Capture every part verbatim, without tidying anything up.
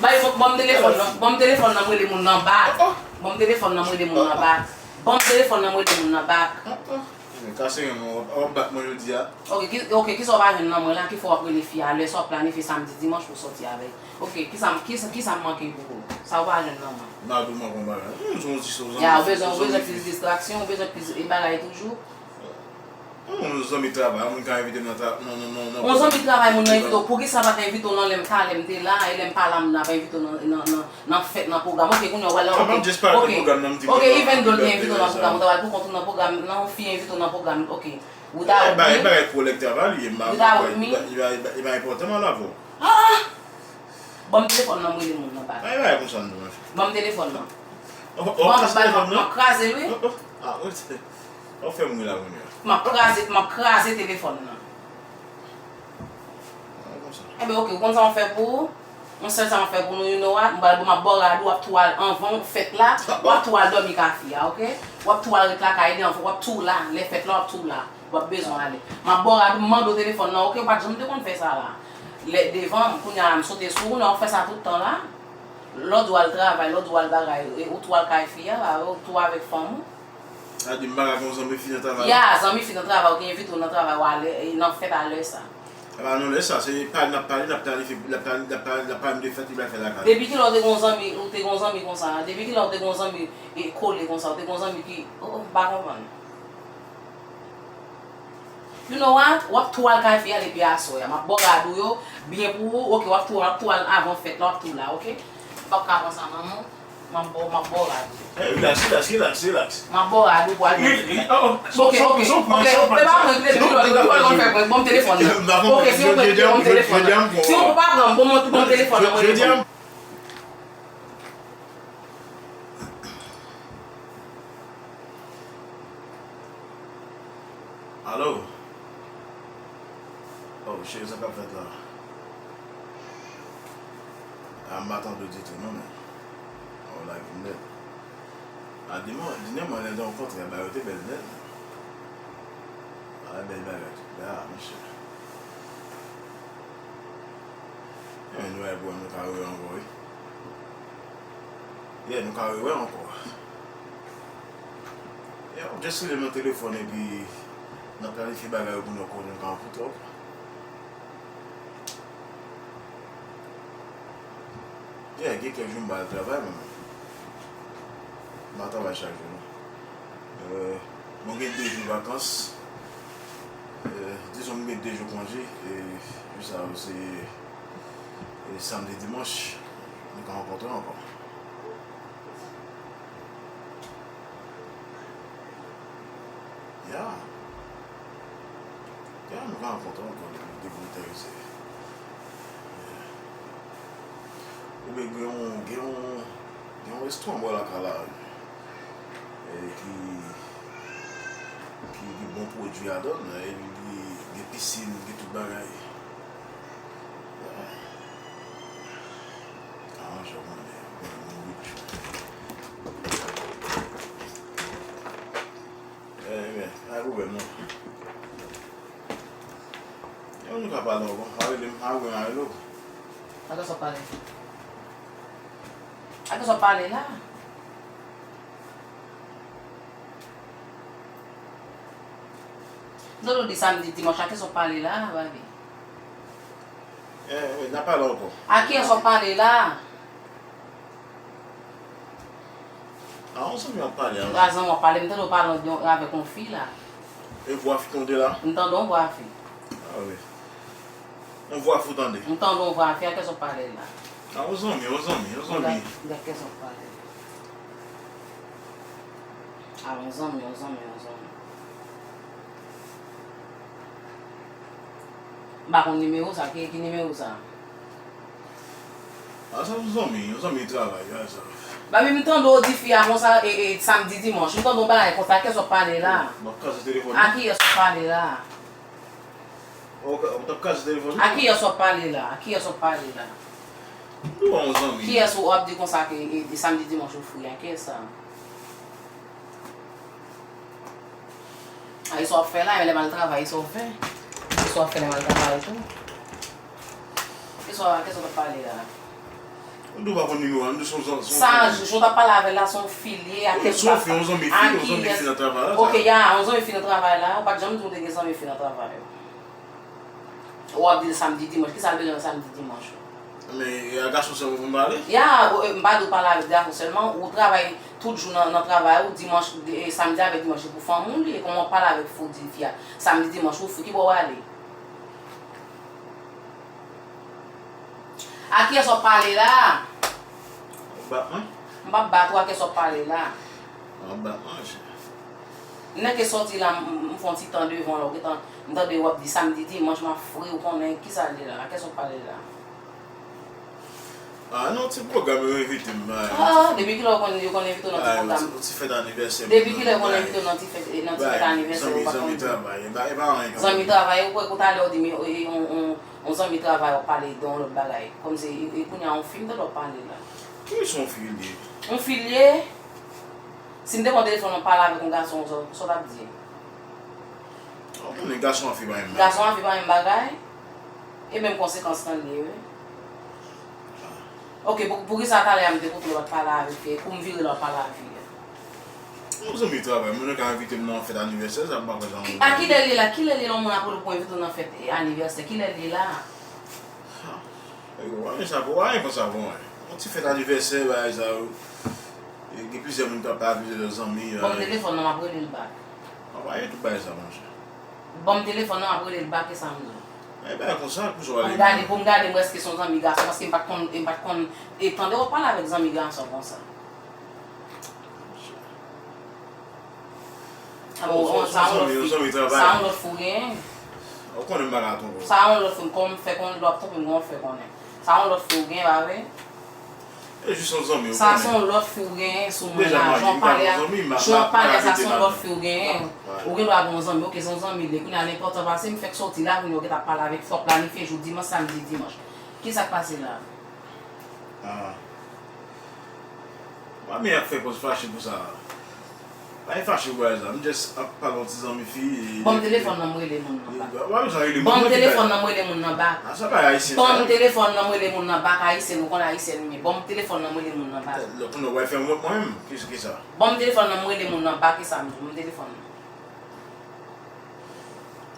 Bay, ban m telefòn nan. Ban m telefòn nan, m rele moun nan bak. Ban m telefòn nan, m rele moun nan bak. Ban m telefòn nan, m rele moun nan bak. Men kase yon non, w ap bat mwen jodi a. Ok, ki, ok, kisa w pa jwenn nan mwen la, ki fè w ap rele fi a, lè sa w planifye samdi, dimanch pou w sòti avè l? Ok, kisa, kisa, kisa m manke pou ou? Sa w pa jwenn nan mwen. M a di w manke yon bagay. Hmm, se yon ti sou zanmi. Ya, ou bezwen, ou bezwen plis distraksyon, ou bezwen plis, e, bagay toujou. Hmm, yon zanmi travay, yon moun ka envite m nan tra-, nan, nan, nan, nan yon zanmi travay, moun nan envite w. Poukisa pa t envite w nan lè m, talè m te la, e lè m pa la, moun nan pa envite w nan, nan, nan, nan fèt, nan pwogram. Ok, kounye a w al nan, ok, ok, even though li envite w nan pwogram, ou ta pral pou kont ou nan pwogram, nan yon fi envite w nan pwogram, ok. Ou ta, e bagay, e bagay kolèg travay li ye, m pa, ou ta, li pa, li pa, li pa, li pa enpòtan m al avè w. Ah, ah! Ban m telefòn nan, m rele moun nan bak. Ay, bagay konsa m di w. Ban m telefòn nan. Ban m, ban m, m ap kraze l, wi. Ah, w ap fè m ri la kounye a. M ap kraze, m ap kraze telefòn nan. Ebyen, ok, ou konn sa m ap fè pou ou? Yon sèl sa m ap fè pou nou, you know what? M pral, m ap ba w rad ou, w ap tou al anvan fèt la, w ap tou al dòmi kay fi a, ok? W ap tou al ret lakay li anvan, w ap tou la, lè fèt la, w ap tou la. W ap bezwen ale. M ap ba w rad ou, m mande w telefòn nan, ok? Ou pa t janm te konn fè sa la. Lè devan m, kounye a la, m sote sou ou, non, w ap fè sa tout tan la. Lè w di w al travay, lè w di w al bagay, e, ou tou al kay fi a, la, ou tou avèk fanm ou. Sa di m pa ka gen yon zanmi fi nan travay? Ya, zanmi fi nan travay, ou gen envite w nan travay, w ale, e, nan fèt a lè sa. E pa nan lè sa, se pale, n ap pale, n ap planifye, n ap pale, n ap pale, n ap pale de fèt li pral fè lakay. Depi kilè w te gen yon zanmi, ou te gen yon zanmi konsa? Depi kilè w te gen yon zanmi, e, kole konsa? Ou te gen yon zanmi ki, oh, oh, m pa konprann. You know what? W ap tou al kay fi a depi aswè a. M ap ba w rad ou yo, byen pou ou. Ok, w ap tou, w ap tou al avan fèt la, w ap tou la, ok? M p ap ka pran sa nan men w. M ap ba w, m ap ba w rad ou. Hey, relax, relax, relax, relax. M ap ba w rad ou pou al. Ok, ok, ok. E pa prank, depi kilè w te konn fè prank? Ban m telefòn nan. Ok, se yon prank, ban m telefòn nan. Si w pa pran, ban m, ban m telefòn nan, mwen reponn. Alo? Oh, cheri, sa k ap fèt la? A, m pa tande w ditou, non, men. Oh, lage m nèt. A, di mwen, di mwen, lè n te rankontre, bagay yo te bèl nèt. A, bèl bagay, tout la, monchè. Men nou wè, bro, nou ka rewè ankò, wi. Yeah, nou ka rewè ankò. Yeah, ou just rele m nan telefòn epi n ap planifye bagay yo pou nou konnen nou ka rankontre ankò. Yeah, gen kèk jou m pa al travay, men m pa travay chak jou, non. Euh, mwen gen de jou vakans. Euh, dizon m gen de jou konje. E jou sa yo se, e samdi, dimanch, nou ka rankontre ankò. Ya. Ya, nou ka rankontre ankò, depi, depi nou enterese. Ya. Oubyen gen yon, gen yon, gen yon restoran bò lakay la, e, ki, ki, ki bon pwodui ladan l, epi li gen pisin, gen tout bagay. Ya. Aranje w, mande, mande moun rich. Eh, men, pa gen pwoblèm, non. E nou ka pale ankò. Pa rele m, pa rele m, pa rele w. A kiyès w ap pale? A kiyès w ap pale la? M tande w di samdi, dimanch, a kiyès w ap pale la, baby? Eh, wi, n a pale ankò. A kiyès w ap pale la? A, yon zanmi w ap pale a. A, zanmi w ap pale, m tande w pale yon, avèk yon fi la. E vwa fi tande la? M tande yon vwa fi. A, wi. Yon vwa fi w tande? M tande yon vwa fi, a kiyès w ap pale la? A, yon zanmi, yon zanmi, yon zanmi. Gad, gad kiyès w ap pale. A, yon zanmi, yon zanmi, yon zanmi. M pa konn nimewo sa. Ki, ki nimewo sa? A, sa yon zanmi, yon zanmi travay, bagay sa. Baby, m tande w di fi a konsa, e, e, samdi, dimanch. M tande w bagay konsa, a kiyès w ap pale la? M ap kraze telefòn nan. A kiyès w ap pale la? Ok, w t ap kraze telefòn nan? A kiyès w ap pale la? A kiyès w ap pale la? M di w yon zanmi. Kiyès w ap di konsa ke, e, e, samdi, dimanch ou fri a? Kiyès sa? A, e sa w ap fè la, lè m al travay, e sa w fè? E sa w ap fè lè m al travay tou? E sa, kiyès w t ap pale a? M di w pa konn nimewo a, m di w se yon zan-, se yon zanmi. Sa, jan w t ap pale avè l la, se yon fi l ye, a kèk papa. Wi, se yon fi, yon zanmi fi, yon zanmi fi nan travay la, sa. Ok, ya, yon zanmi fi nan travay la. Ou pa t janm di w te gen zanmi fi nan travay. Ou ap di l samdi, dimanch. Kisa l bezwen nan samdi, dimanch? Men, e a gason sèlman pou m pale? Ya, ou, e, m pa di w pale avèk gason sèlman. Ou travay tout jou nan, nan travay ou, dimanch, e, samdi avèk dimanch, se pou fanmi w li ye. Kòman w ap pale avèk fi w, di fi a, samdi, dimanch, ou fou, ki bò w ale? A kiyès w ap pale la? Ou bat mwen? M p ap bat ou, a kiyès w ap pale la? Ou ap bat mwen, chè. M nèke sòti la, m, m, m fè yon ti tan devan la, ou gentan, m tande w ap di samdi, dimanch, m ap fre, ou konnen kisa l ye la, a kiyès w ap pale la? Ah, nan yon ti pwogram yo envite m, bay. Ah, depi kilè yo konn, yo konn envite w nan ti pwogram? Bay, yon ti, yon ti fèt anivèsè moun nan. Depi kilè yo konn envite w nan ti fèt, nan ti fèt anivèsè yo pa konn di? Bay, zanmi, zanmi travay, e pa, e pa anyen. Zanmi travay, ou kwè kou talè w di, men, e, e, yon, yon, yon zanmi travay w ap pale de yon lòt bagay. Kòmsi, e, e, kounye a yon fi m tande w ap pale la. Ki jan yon fi l ye? Yon fi l ye? Si m te pran telefòn nan pale avèk yon gason, sa, sa w t ap di? Ou konnen gason ak fi pa menm bagay. Gason ak fi pa menm bagay? E menm konsekans lan l ye, wi. Ok, pou, poukisa talè a m te koute w ap pale avèk fi a, pou m vire la w ap pale avèk fi a? Yon zanmi travay, moun nan ka envite m nan yon fèt anivèsè, sa m pa kwè sa yon... A kilè l ye la? Kilè l ye la, yon moun ap rele w pou envite w nan fèt, e, anivèsè? Kilè l ye la? Ha. Yo, w a gen sa pou, w a gen konsa pou mwen. Yon ti fèt anivèsè, bagay sa yo. E, gen plizyè moun k ap pale, plizyè lòt zanmi, bagay. Ban m telefòn nan, m ap rele l bak. Anvaye tout bagay sa, monchè. Ban m telefòn nan, m ap rele l bak, e sa m di w. E bagay konsa, pou sa w ale. Pou m gade, pou m gade, m èske se yon zanmi gason, paske m pa t konn, m pa t konn, e tande w ap pale avèk zanmi gason konsa. Sa yon lòt fi, sa yon lòt fi w genyen. Ou konnen m pa ka twonpe w. Sa yon lòt fi, kòm fè konnen, lè w ap twonpe m, kòman w fè konnen? Sa yon lòt fi w genyen, pa vre? E jis yon zanmi, ou konnen. Sa se yon lòt fi w genyen sou mwen la. Jan w pale a, jan w pale a, sa se yon lòt fi w genyen. Ou gen dwa gen yon zanmi, ok, se yon zanmi l ye. Kounye a l enpòtan pase m, fèk sòti la, kounye a w gentan ap pale avèk, fò w planifye jou dimanch, samdi, dimanch. Kisa k pase la? Ah. Manmi ap fè pòz fache pou sa. Pa gen fache pou bagay sa. M just ap pale yon ti zanmi fi, e... Ban m telefòn nan, m rele moun nan bak. Ou pa bezwen rele moun nan. Ban m telefòn nan, m rele moun nan bak. Ah, sa pa ayisyen sa. Ban m telefòn nan, m rele moun nan bak, ayisyen, ou konn ayisyen m ye. Ban m telefòn nan, m rele moun nan bak. Lè kounye a w al fè m wont mwen menm, ki, ki sa? Ban m telefòn nan, m rele moun nan bak, e sa m di w, ban m telefòn nan.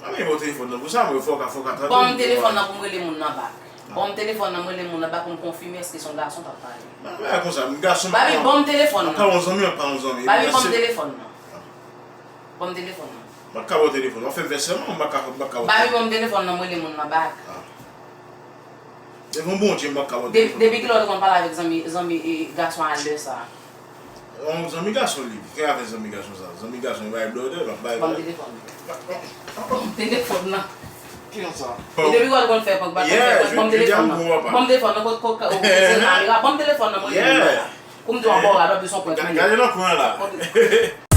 Mwen menm ba w telefòn nan pou sa, mwen fò w ka, fò w ka tande. Ban m telefòn nan pou m rele moun nan bak. Ban m telefòn nan, m rele moun nan bak pou m konfime èske se yon gason k ap pale. Mwen, mwen konsa, m gason, m ap pale yon zanmi, m ap pale yon zanmi. Babi, ban m telefòn nan. Babi, ban m telefòn nan. Ban m telefòn nan. M pa ka ba w telefòn, w ap fè m fè sèman, m pa ka, m pa ka ba w telefòn. Babi, ban m telefòn nan, m rele moun nan bak. Ah. Devan Bondye, m p ap ka ba w telefòn. Depi kilè w te konn pale avèk zanmi, zanmi, e, gason a lè sa a? Yon zanmi gason li. Ki afè zanmi gason sa? Zanmi gason bay blòdè, l ap bay blòdè. Ban m telefòn nan. Ban m telefòn nan. Ki jan sa? E depi w al konn fè prank, pa konn fè prank, ban m telefòn nan. Ban m telefòn nan, kote, kote, kote kamera, ban m telefòn nan, mwen menm la. Kou m di w anba w rad, w ap di se yon prank mwen ye. Gade nan kwen an la.